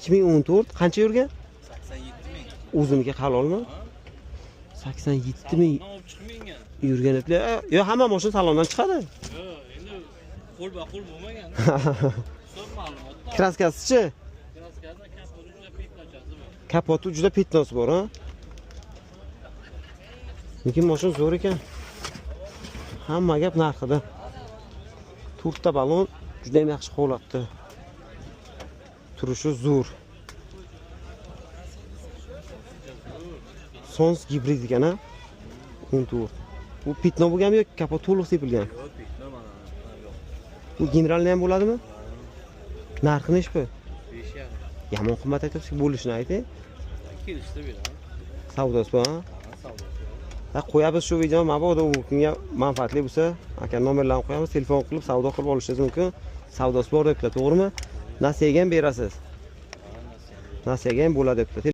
2014 qancha yurgan? 87 ming. O'ziniki halolmi? 87 ming Salondan olib chiqmagan. yurgan dedilar. Yo, hamma mashina salondan chiqadi. Yo'q, endi qo'lba qo'l bo'lmagan. Hisob ma'lumotda. Kraskasichi? Kraskasida kapoti juda petnochasi bor. Kapoti juda petnosi bor, ha? Lekin mashina zo'r ekan. Hamma gap narxida. To'rtta balon juda ham yaxshi holatda. Turishi zo'r. Sons gibrid ekan, ha? 14. Bu petno bo'lganmi yoki kapot to'liq sepilgan? Yo'q, petno mana. Yo'q. Bu generalni ham bo'ladimi? Narxi nechi bu? 5,5. Yomon qimmat aytyapsiz, bo'lishini ayting. Kelishdi beramiz. Savdosi bor, ha? Ha, savdosi. Ha, qo'yamiz shu videoni, mabodo u kimga manfaatli bo'lsa, aka nomerlarni qo'yamiz, telefon qilib savdo qilib olishingiz mumkin. Savdosi bor debdilar, to'g'rimi? Nasiyaga ham berasiz. Nasiyaga ham bo'ladi debdilar.